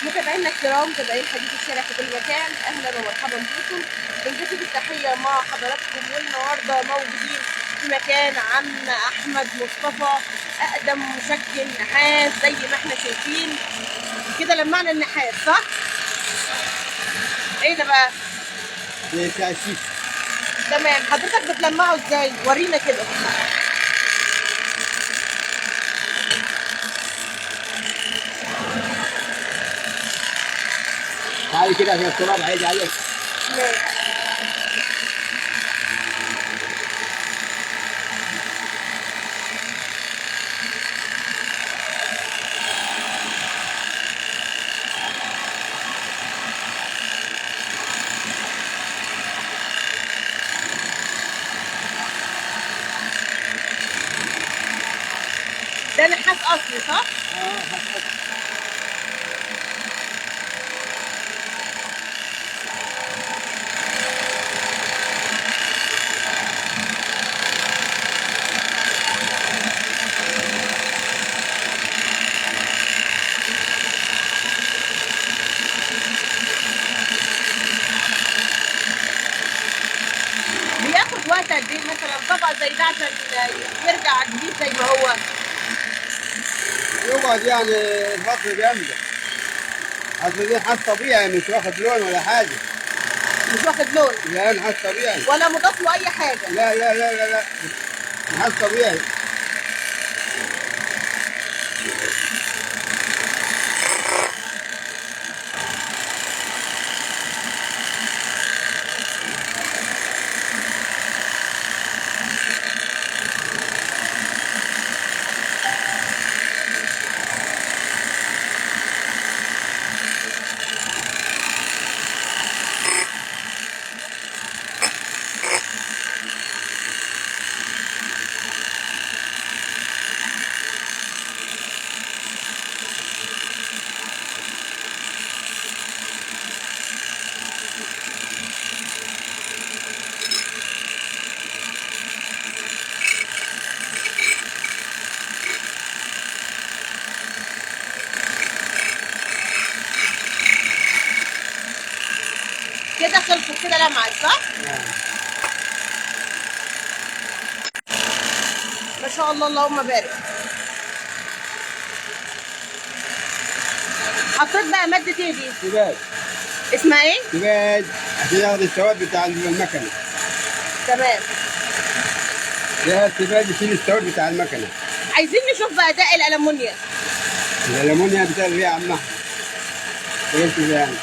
متابعينا الكرام، متابعين حديث الشارع في كل مكان، اهلا ومرحبا بكم. بنجدد التحية مع حضراتكم، والنهارده موجودين في مكان عم احمد مصطفى، اقدم مشكل نحاس زي ما احنا شايفين كده. لمعنا النحاس صح؟ ايه ده بقى؟ دي بتاع الشيش. تمام، حضرتك بتلمعه ازاي؟ ورينا كده. تعالي كده عشان التراب هيجي عليك. ماشي. ده نحاس اصلي صح؟ اه بياخد وقت قد ايه مثلا طبق زي ده عشان يرجع جديد زي ما هو؟ يقعد يعني فترة جامدة. أصل دي نحاس طبيعي، مش واخد لون ولا حاجة. مش واخد لون؟ لا، نحاس طبيعي ولا مضاف له أي حاجة. لا لا لا لا لا، نحاس طبيعي. كده خلصت كده لمعت صح؟ ما شاء الله، اللهم بارك. حطيت بقى مادة ايه دي؟ سباج. اسمها ايه؟ سباج عشان ياخد السواد بتاع المكنة. تمام. ده السباج يشيل السواد بتاع المكنة. عايزين نشوف بقى دق الألمونيا. الألمونيا بتاع يا عم أحمد. قلت يعني.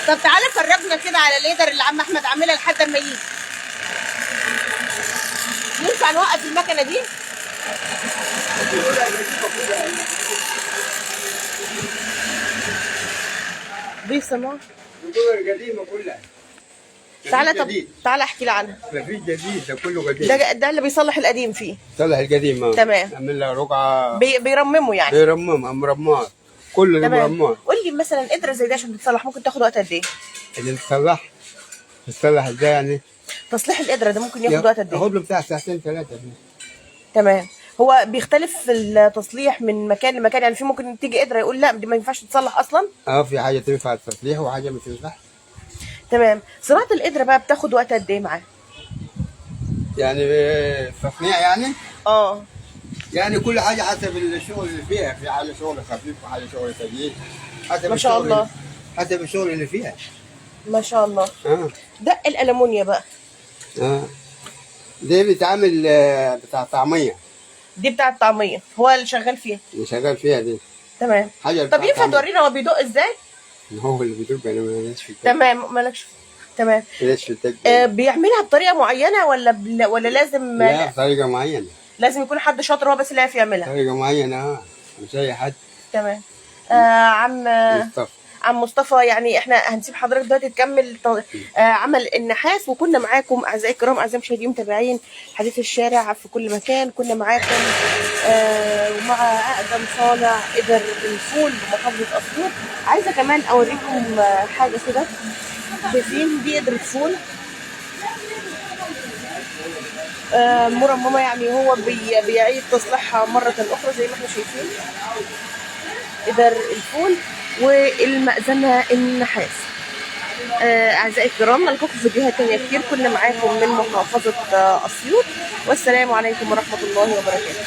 طب تعالى فرجنا كده على الليدر اللي عم احمد عاملها لحد اما يجي. ينفع نوقف المكنه دي؟ دي سماع القديمة كلها. تعالى، طب تعالى احكي لي عنها. مفيش جديد، ده كله قديم. ده اللي بيصلح القديم فيه. صلح القديم. تمام. عامل لها رقعه، بيرممه يعني. بيرممها مرمات، كله مرمات. قول لي مثلا قدره زي ده عشان تتصلح ممكن تاخد وقت قد ايه؟ اللي تتصلح ازاي يعني؟ تصليح القدرة ده ممكن ياخد وقت قد ايه؟ ياخد له بتاع ساعتين ثلاثة. تمام. هو بيختلف في التصليح من مكان لمكان، يعني في ممكن تيجي قدره يقول لا دي ما ينفعش تتصلح اصلا. في حاجة تنفع التصليح وحاجه ما تنفعش. تمام. صناعة القدرة بقى بتاخد وقت قد ايه معاه؟ يعني التصنيع يعني؟ يعني كل حاجة حسب الشغل اللي فيها، في حاجة شغل خفيف وحاجه شغل ثقيل. حسب ما شاء الله، حسب الشغل اللي فيها. ما شاء الله. دق الألمونيا بقى. دي بتعمل بتاع طعميه. دي بتاع الطعمية، هو اللي شغال فيها. اللي شغال فيها دي. تمام. حاجة. طب ينفع تورينا هو بيدق ازاي؟ هو اللي بيدق، انا ماليش في الدق. تمام، مالكش. تمام. ماليش في الدق. بيعملها بطريقة معينة ولا لازم؟ لا، بطريقة معينة. لازم يكون حد شاطر هو بس اللي يعرف يعملها. طريقه معينة، مش اي حد. تمام. عم مصطفى. عم مصطفى، يعني احنا هنسيب حضرتك دلوقتي تكمل عمل النحاس، وكنا معاكم اعزائي الكرام، اعزائي المشاهدين متابعين حديث الشارع في كل مكان. كنا معاكم ومع اقدم صانع قدر الفول بمحافظة اسيوط. عايزه كمان اوريكم حاجة كده. شايفين دي قدره فول مرممه، يعني هو بيعيد تصليحها مرة اخرى زي ما احنا شايفين. قدر الفول والمأذنة النحاس. أعزائي الكرام، نلقاكم في فيديوهات تانية كتير. كنا معاكم من محافظة أسيوط، والسلام عليكم ورحمة الله وبركاته.